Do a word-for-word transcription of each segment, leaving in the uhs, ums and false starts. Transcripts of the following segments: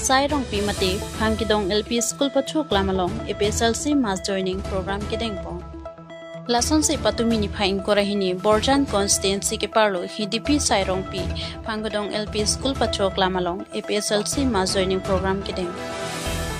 Sai Rongpi mate Phangkedong L P School pachoklam along A P H L C mass joining program kedengpon. Lasonsi patumi niphai ingkoi ra hini Borjan constituency keparlo Hidipi Sai Rongpi Phangkedong L P School pachoklam along A P H L C mass joining program kedeng.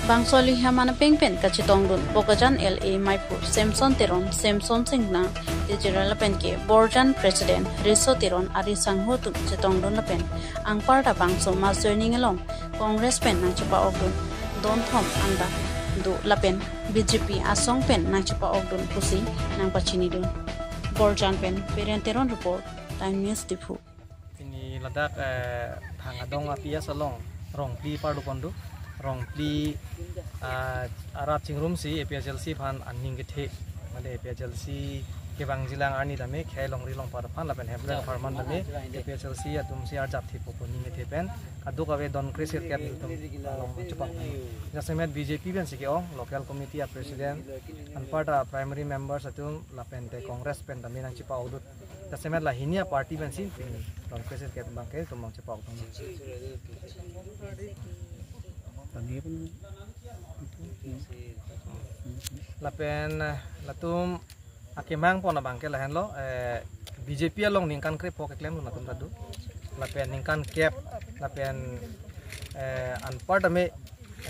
Bangso aliham anapeng pen kachetongdun Bokajan L A Maiphu Samson Teron, Samson Singna, Tejera lapen ke Borjan President Riso Teron ari sangho atum chetongdun lapen anparta bangso mass joining along Congress pen nangchepa-okdun don thom angdeng do lapen B J P asong pen nangchepa-okdun pusi nangpachinidun. Borjan pen Biren Teron report, Time News Diphu. Pini ladak, eh, Phangkedong A P S along Rongpi parlo kondo. Rongpi, ah, arat chingrumsi A P H L C aphan aning kethe, mane A P H L C kevangjilang arni tame khei longri longpat aphan lapen Hemprek apharman tame A P H L C atumsi arjap thepo pu aning kethe pen kadokave don kre-sirkep atum along chepa-ok. Jasemet B J P pensi ke-ong, local committee a president, anparta primary members atum lapen te Congress pen tame nangchepa-okdun. Jasemet la hini a-party pensi pini don kre-sirkep abangke atum nangchepa-okdun. Lapen, eh, latum akemang pon abangke lahenlo, eh, B J P along ningkan krepho keklemdun atum ta do. Lapen ningkan kep, lapen, eh, anparta me,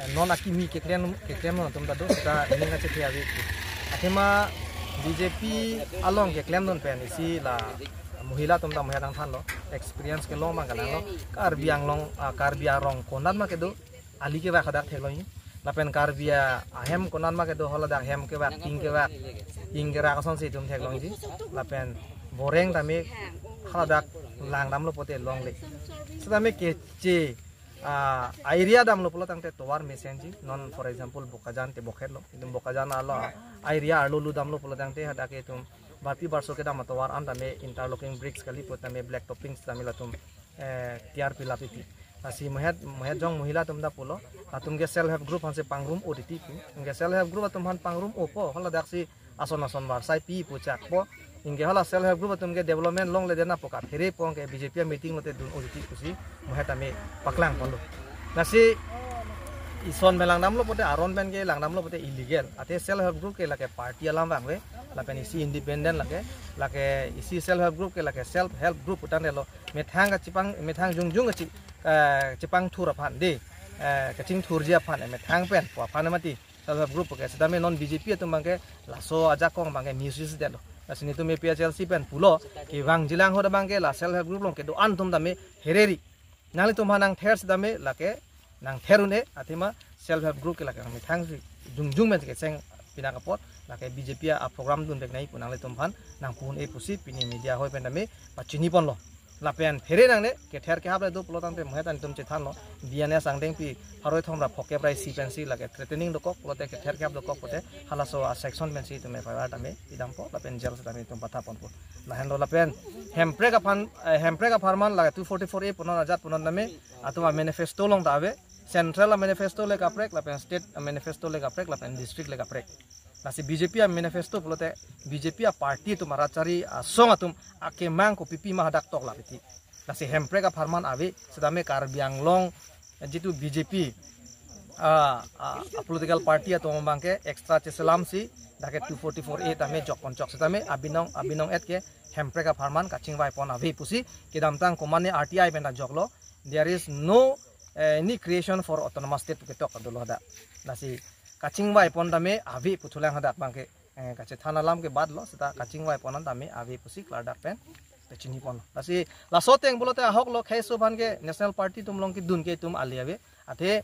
eh, non akimi keklem, keklemdun atum ta do, seta ning kachethe ave. Athema B J P along keklemdun pen isi la mohila atum ta mohila tangthanlo, experience kelong abang kalang lo. Karbi Anglong, ah, Karbi arong konat ma kedo, ali kevak hadak theklongji. Lapen Karbi ahem konat ma kedo, haladak hem kevak, ting kevak, ting kerak asonsi itum theklongji. Lapen boreng tame haladak langdamlo pote longle. Setame keche, ah, area damlo pulo tangte tovar mesenji. Non, for example, Bokajan te bokhetlo. Itum Bokajan alo area arlo lu damlo pulo tangte hadak itum barpi barso kedam atovar an tame interlocking bricks kali pu tame black toppings tame latum, eh, tiar pilap titi. Lasi mohet, mohet jong mohila atum ta pulo, latum ke self help group aphansi pangrum-o titi pu. Anke self help group atum aphan pangrum-opo, haladaksi ason ason varsai pi pu chakpo. Anke hala self help group atum ke development longle dena pu kaphere po, anke B J P meeting lote dun-o titi pusi mohet tame paklangponlo. Lasi ison me langdamlo pote, aron pen ke langdamlo pote illegal. Athe self help group ke lake party alam vangve, lapen isi independent lake, lake isi self help group ke lake self help group pu tangte lo, methang kachepang, methang jongjong kache, eh, chepangthur aphan de, eh, kachingthurji aphan, eh, methang pen pu aphan mati self help group ke. Setame non B J P atum abangke laso ajakong abangke misuse detlo. Lasi netum A P H L C pen pulo, kevangjilang ahut abangke la self help group along kedo-an atum tame hereri. Nanglitum aphan nangther setame lake nangther un-e, athema self help group ke lake methangsi jongjong pen kecheng pinak apot lake B J P a-program dunvek nangji pu nanglitum aphan nangpu un-e pusi pini media ahoi pen tame pachiniponlo. Lapen phere nangne kether kehap le do pulo tangte mohet ta netum chethanlo, B N S angdengpi pharo kethom ra phokep ra isi pensi lake threatening dokok pulote kether kehap dokok pote halaso a-section pensi itum F I R tame pidampo lapen jail setame itum pathaponpo. Lahenlo lapen Hemprek aphan, eh, Hemprek apharman lake two forty-four A punon ajat punon tame atum a-manifesto along ta ave, central a-manifesto le kaprek, lapen state a-manifesto le kaprek, lapen district le kaprek. Lasi B J P a-manifesto pulote B J P a-party atum, arat chari asong atum akemang kopipi ma hadak toklap titi. Lasi Hemprek apharman ave, setame Karbi Anglong, eh, jitu B J P, ah, ah, political party atum abangke extra cheselamsi dak ke two forty-four A tame jokponchok. Setame abinong, abinong et ke Hemprek apharman kachingvaipon ave pusi kedamtang komane R T I pen ta joklo. There is no, eh, any creation for autonomous state pu ketok dolo hadak. Lasi kachingvaipon tame ave pu thulang hadak abangke, eh, kachethan alam ke badlo, seta kachingvaipon an tame ave pusi klardak pen pachiniponlo. Lasi laso ateng pulote ahoklo, kheiso aphan ke national party atum along kedun ke itum ale ave. Athe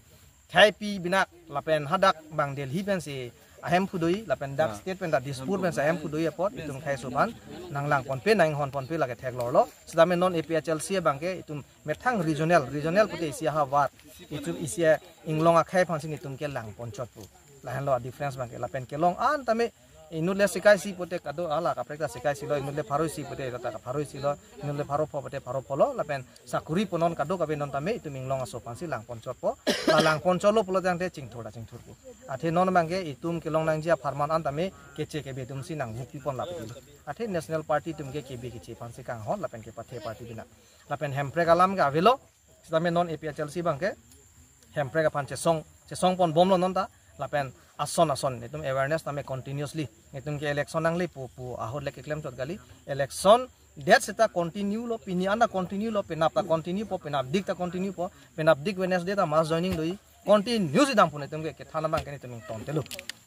khei pi binak lapen hadak bang Delhi pensi ahem phu do-i, lapen dak state pen ta Dispur pensi ahem phu do-i apot itum kheiso aphan nanglangponpe, nanghonponpe lake theklonglo. Setame non A P H L C abangke itum methang regional, regional pute isi ahavar, itum isi a-inglong akhei aphansi itum ke langponchotpo. Lahenlo a-difference abangke. Lapen kelong an tame inut le sika isi pute kado hala kaprek ta sika isi lo, inut le pharo isi pute ta pharo isi lo, inut le pharo pho pute pharo pho lo, lapen sakuri punon kadokave non tame itum inglong aso aphansi langponchotpo. La langponchotlo pulo tangte chingthur ta chingthurpo. Athe non abangke itum kelong nangji apharman an tame keche kebe atumsi nangvukpipon lap titi. Athe national party atum ke kebe keche aphansi kanghon lapen kepathe party binak. Lapen Hemprek alam ke avelo, setame non A P H L C abangke Hemprek aphan chesong, chesong pon bomlo non ta, lapen ason ason netum awareness tame continuously netum ke election nangle pu pu ahut le keklem chot kali, election det seta continue lo, pini an ta continue lo, penap ta continue po, penapdik ta continue po, penapdik Wednesday ta mass joining doji, continue si dampo netum ke kethan abang ke netum ingtontelo.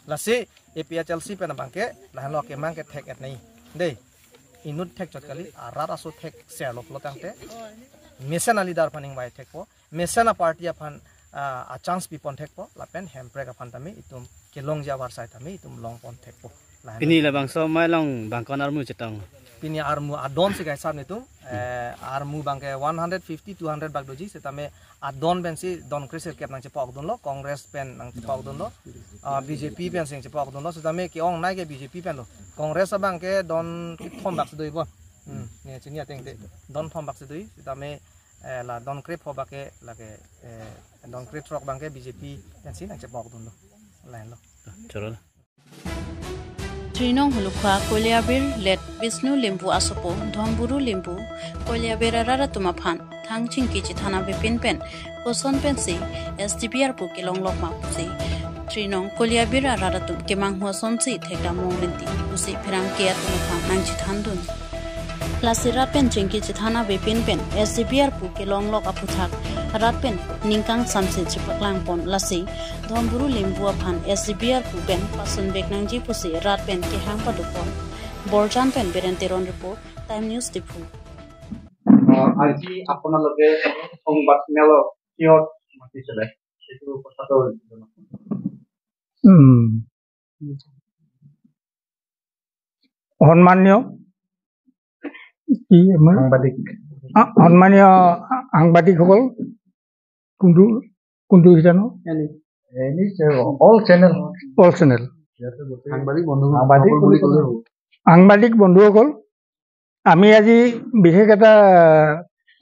Lasi A P H L C pen abang ke lahenlo kemang ke thek-et nai. Dei. Inut thek chot kali, arat aso thekser lo pulo tangte. Mesen a leader aphan ingvai thekpo, mesen a party aphan, ah, a chance pipon thekpo, lapen Hemprek aphan tame itum kelongji avarsai tame itum longpon thekpo. Lahen. Pini labangso amei along bang ko-an armu chetong? Pini armu adon si kaisap netum, eh, armu abang ke one hundred fifty, two hundred bak doji, setame adon pensi don kre sirkep nangchepokdunlo, Congress pen nangchepokdunlo, ah, B J P pensi nangchepokdunlo, setame ke-ongnei ke B J P penlo. Congress abang ke don kethom bak si doji bon. Hmm, ne chini ateng te. Don thom bak si doji, setame, eh, la don krepho bak ke, lake, eh, don krethrok abang ke B J P pensi nangchepokdunlo. Lahenlo. Choro. Three nong Holukha Koliabir let Bishnu Lembu asopo Dhonburu Lembu Koliabir arat atum aphan thang chingki chethan avepin pen koson pensi S D B R pu kelonglok ma pusi Three nong Koliabir arat atum kemanghu asonsi thekdam mong rinti pusi pherangke atum aphan nangchethandun. Lasi rat pen chingki chethan avepin pen S D B R pu kelonglok aphuthak rat pen ningkang samse chepaklangpon, lasi Dhonburu Lembu aphan S D B R pu pen pasunvek nangji pusi rat pen kehang padopon. Borjan pen Biren Teron report, Time News Diphu. আহ, আজি আপোনালোকে সংবাদ মেলত কিয় মাতিছিলে, সেইটো কথাটো জনাওক। উম। সন্মানীয় কি আমাৰ সাংবাদিক। আ, সন্মানীয় সাংবাদিকসকল, কোনটো, কোনটো জানো? এনি, এনি চে-, অল চেনেল। All channel. ইয়াতে গোটেই সাংবাদিক বন্ধু, সাংবাদিক সকল বুলি বুলি ক'লে ক'লে হ'ব। সাংবাদিক বন্ধুসকল, আমি আজি বিশেষ এটা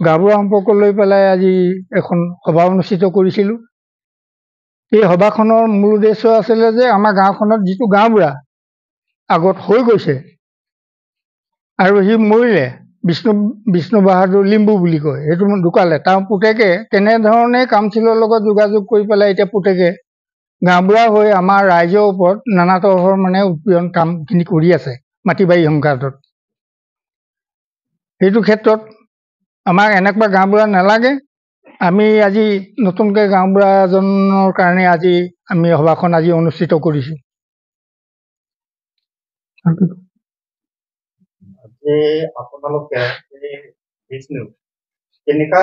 গাঁওবুঢ়া সম্পৰ্ক লৈ পেলাই আজি এখন সভা অনুষ্ঠিত কৰিছিলোঁ। এই সভাখনৰ মূল উদ্দেশ্য আছিলে যে আমাৰ গাঁওখনত যিটো গাঁওবুঢ়া আগত হৈ গৈছে আৰু সি মৰিলে, বিষ্ণু, বিষ্ণু বাহাদুৰ লিম্বু বুলি কয়, সেইটো ঢুকালে। তাৰ পুতেকে কেনেধৰণে কাউন্সিলৰ লগত যোগাযোগ কৰি পেলাই এতিয়া পুতেকে গাঁওবুঢ়া হৈ আমাৰ ৰাইজৰ ওপৰত নানা তৰহৰ মানে উৎপীড়ন কামখিনি কৰি আছে মাটি বাৰী সংক্ৰান্তত। সেইটো ক্ষেত্ৰত আমাক এনেকুৱা গাঁওবুঢ়া নালাগে। আমি আজি নতুনকৈ গাঁওবুঢ়া এজনৰ কাৰণে আজি আমি সভাখন আজি অনুষ্ঠিত কৰিছোঁ। যে আপোনালোকে এই বিষ্ণু কেনেকা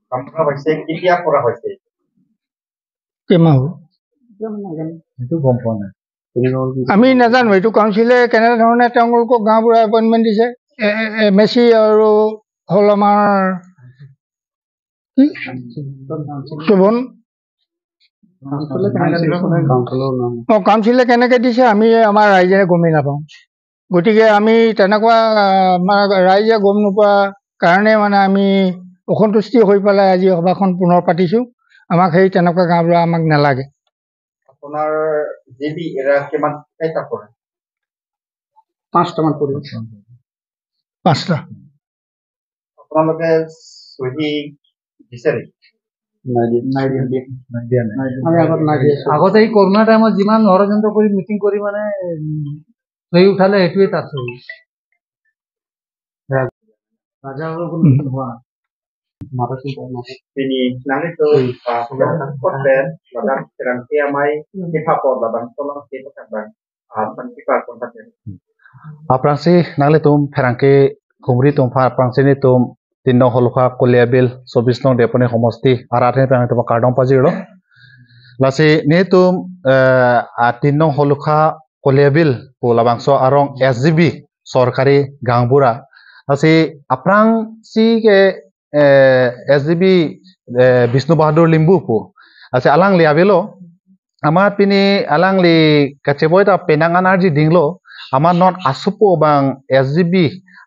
কাম কৰা হৈছে, কেতিয়া কৰা হৈছে? কেইমাহ হ'ল? সেইটো গম পোৱা নাই। আমি নাজানো, এইটো কাউন্সিলে কেনেধৰণে তেওঁলোকক গাঁওবুঢ়া এপইণ্টমেণ্ট দিছে। এ-, এ-, এম এ চি আৰু হ'ল আমাৰ কি? শোভন। অ, কাউন্সিলে কেনেকে দিছে আমি আমাৰ ৰাইজে গমেই নাপাওঁ। গতিকে আমি তেনেকুৱা, আহ, আমাৰ ৰাইজে গম নোপোৱা কাৰণে মানে আমি অসন্তুষ্টি হৈ পেলাই আজি সভাখন পুনৰ পাতিছো। আমাক সেই তেনেকুৱা গাঁওবুঢ়া আমাক নালাগে। আপোনাৰ জে বি এৰা কিমান কেইটা পৰে? পাঁচটামান পৰিব। পাঁচটা। আপোনালোকে চহী দিছে নেকি? নাই দিয়া। নাই দিয়া। নাই দিয়া, নাই। আমি আগত নাই দিয়া। আগতে এই কৰোণা টাইমত যিমান ষড়যন্ত্ৰ কৰি মিটিং কৰি মানে, উম, চহী উঠালে সেইটোৱে তাত চহী। ৰাজ-, ৰাজহাৰৰ কোনো মিটিং হোৱা নাই। মাতাচোন তই, মাতা। Pini nangtum, ah, koten, ladak pherangke amei, kipapo, ladak tolong, kipapo, ladak, ah, kipapo, ladak. Aphrangsi nanglitum pherangke humri atum aphan aphrangsi netum Tin nong Holukha Koliabil, chobis nong Deponi homosti arat aphan nangtum kardom pajirlo. Lasi netum, eh, ah, Tin nong Holukha Koliabil pu labangso arong S D B sorkari gaonbura. Lasi aphrangsi ke, eh, S D B, eh, Bishnu Bahadur Limbu pu. Lasi alangli avelo. Amat pini alangli kacheboi ta penang an arji dinglo. Amat non asopo abang S D B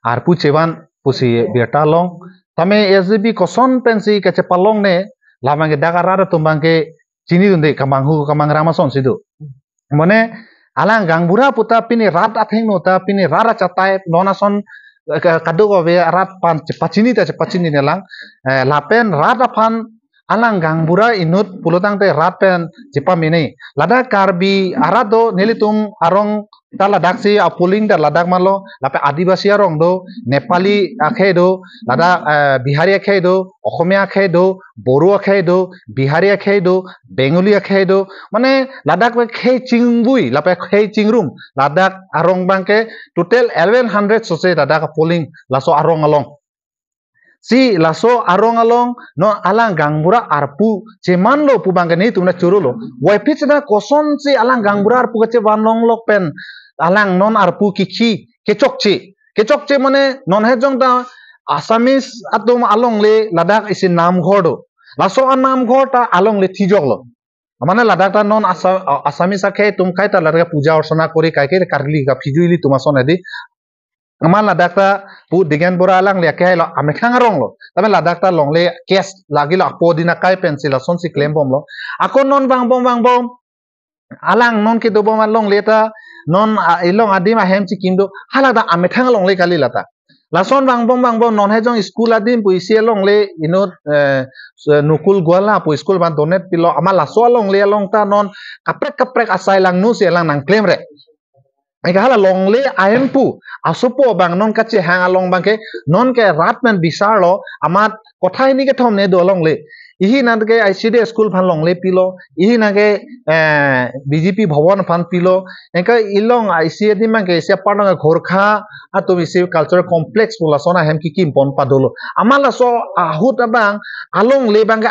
arpu chevan pusi birta long. Tame S D B koson pensi kachepalongne, labang ke dak arat atum abang ke chinidunde, kemanghu kemangram asonsi do. Mane alang gaonbura pu ta pini rat athengno ta pini rat achatai non ason, eh, ka-, kadokave arat aphan chepachini ta chepachinine lang, eh, lapen rat aphan alang gaonbura inut pulotangte rat pen chepamene. Ladak Karbi arat do, nelitum arong ta ladaksi a-polling ta ladak malo, lapen Adivasi arong do, Nepali akhei do, ladak, eh, Bihari akhei do, Okhomia akhei do, Boro akhei do, Bihari akhei do, Bengali akhei do, mane ladak pen khei chingbui, lapen khei chingrum, ladak arong abangke total eleven hundred sose ladak a-polling laso arong along. Si laso arong along non alang gaonbura arpu chemanlo pu abangke nelitum nang chorolo. Wai phi chena kosonsi alang gaonbura arpu kachevan longlok pen alang non arpu kikhi kechokche. Kechokche mane non hejong ta Assamese atum alongle ladak isi namghor do. Laso a-namghor ta alongle thijoklo. Mane ladak ta non Asa-, Assamese akhei atum kaita ladak puja arsana kori kaike karli ka phiju ilitum ason edi. Amat ladak ta pu Digen Bora alangle akhei lo amethang arong lo. Tapi ladak ta longle case lagi lo apo dina kai pensi lasonsi klembomlo. Ako non vangbom vangbom. Alang non kedobom alongle ta non a, ilong adim ahem chikim do. Hala ta amethang alongle kali lata. Lason vangbom vangbom non hejong school adim pu isi alongle inut, eh, s-, Nukul Goela pu school abang donate pilo. Amat laso alongle along ta non kaprek kaprek asai langno si alang nangklemre. Eka hala longle ahemphu asopo abang non kachehang along abangke non ke rat pen bisarlo, amat kothai ni kethom ne do alongle. Ihi nang ke I C D S school aphan longle pilo, ihi nang ke, eh, B J P bhavan aphan pilo, eka ilong I C D abangke isi apar nang Gorkha atum isi cultural complex pu lason ahem kikim pon padolo. Amat laso ahut abang alongle abangke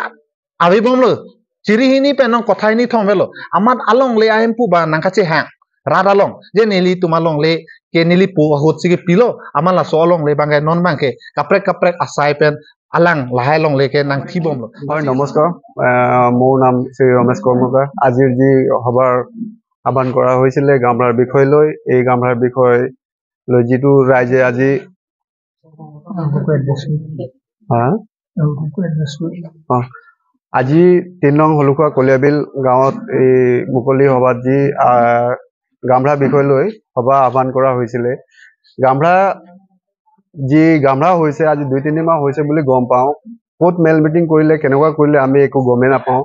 avebomlo. Chiri hini pen non kothai ni thom avelo. Amat alongle ahemphu abang nangkachehang rat along. Je nelitum alongle ke neli po ahut si kepilo. Amat laso alongle abangke non abangke kaprek kaprek asai pen alang lahai alongle ke nangthibomlo. হয়, নমস্কাৰ। আহ, মোৰ নাম শ্ৰী ৰমেশ কৰ্মকাৰ। আজিৰ যি সভাৰ আহ্বান কৰা হৈছিলে গামলাৰ বিষয় লৈ, এই গামলাৰ বিষয় লৈ যিটো ৰাইজে আজি হা? আজি তিন নং হলুখোৱা কলিয়াবিল গাঁৱত এই মুকলি সভাত যি, আহ, গামলা বিষয় লৈ সভা আহ্বান কৰা হৈছিলে। গামলা যি গামলা হৈছে, আজি দুই তিনি মাহ হৈছে বুলি গম পাওঁ। ক'ত মেল মিটিং কৰিলে, কেনেকুৱা কৰিলে, আমি একো গমেই নাপাওঁ।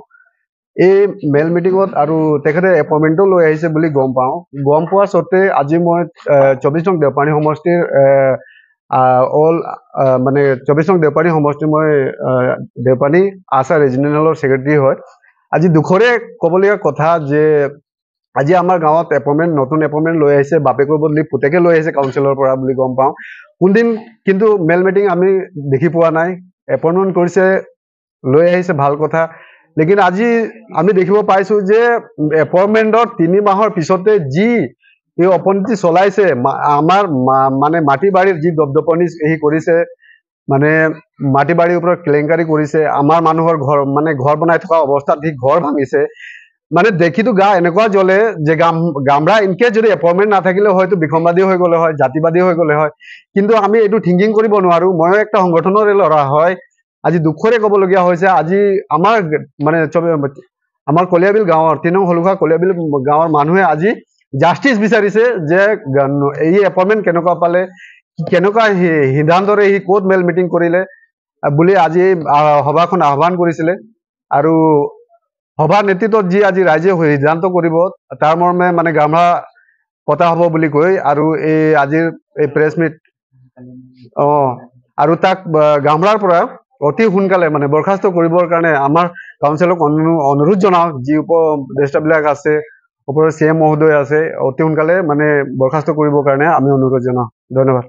এই মেল মিটিঙত আৰু তেখেতে এপইণ্টমেণ্টো লৈ আহিছে বুলি গম পাওঁ। গম পোৱাৰ স্বত্তে আজি মই, আহ, চৌবিশ নং দেওপানী সমষ্টিৰ, আহ, আহ, অল, আহ, মানে চৌবিশ নং দেওপানী সমষ্টিৰ মই, আহ, দেওপানী আশা ৰিজনেলৰ ছেক্ৰেটাৰী হয়। আজি দুখৰে ক'বলগীয়া কথা যে আজি আমাৰ গাঁৱত এপইণ্টমেণ্ট, নতুন এপইণ্টমেণ্ট লৈ আহিছে, বাপেকৰ বদলি পুতেকে লৈ আহিছে কাউন্সিলৰ পৰা বুলি গম পাওঁ। কোনদিন কিন্তু মেল মিটিং আমি দেখি পোৱা নাই। এপইণ্টমেণ্ট কৰিছে, লৈ আহিছে, ভাল কথা। লেকিন আজি আমি দেখিব পাইছো যে এপইণ্টমেণ্টৰ তিনি মাহৰ পিছতে যি এই অপনীতি চলাইছে, মা-, আমাৰ মা-, মানে মাটি বাৰীৰ যি দপদপনি সি কৰিছে, মানে মাটি বাৰীৰ ওপৰত কেলেংকাৰী কৰিছে, আমাৰ মানুহৰ ঘৰ, মানে ঘৰ বনাই থকা অৱস্থাত সি ঘৰ ভাঙিছে। মানে দেখিতো গা এনেকুৱা জ্বলে যে গাম-, গামলা ইনকেছ যদি এপইণ্টমেণ্ট নাথাকিলে হয়তো বিসম্বাদী হৈ গ'লে হয়, জাতিবাদী হৈ গ'লে হয়। কিন্তু আমি এইটো থিংকিং কৰিব নোৱাৰো। ময়ো একটা সংগঠনৰে ল'ৰা হয়। আজি দুখৰে ক'বলগীয়া হৈছে, আজি আমাৰ গ-, মানে চবে, আমাৰ কলিয়াবিল গাঁৱৰ, তিন নং হলুখোৱা কলিয়াবিল গাঁৱৰ মানুহে আজি জাষ্টিচ বিচাৰিছে যে গ-, এই এপইণ্টমেণ্ট কেনেকুৱা পালে, কেনেকুৱা সি-, সিদ্ধান্তৰে সি ক'ত মেল মিটিং কৰিলে, আহ, বুলি আজি, আহ, সভাখন আহ্বান কৰিছিলে। আৰু সভাৰ নেতৃত্বত যি আজি ৰাইজে সিদ্ধান্ত কৰিব, তাৰ মৰ্মে মানে গামলা পতা হ'ব বুলি কৈ আৰু এই আজিৰ এই প্ৰেছ মিট, অ, আৰু তাক, আহ, গামলাৰ পৰা অতি সোনকালে মানে বৰ্খাস্ত কৰিবৰ কাৰণে আমাৰ কাউন্সিলক অনু-, অনুৰোধ জনাওঁ, যি উপদেষ্টাবিলাক আছে, ওপৰৰ চি এম মহোদয় আছে, অতি সোনকালে মানে বৰ্খাস্ত কৰিবৰ কাৰণে আমি অনুৰোধ জনাওঁ। ধন্যবাদ।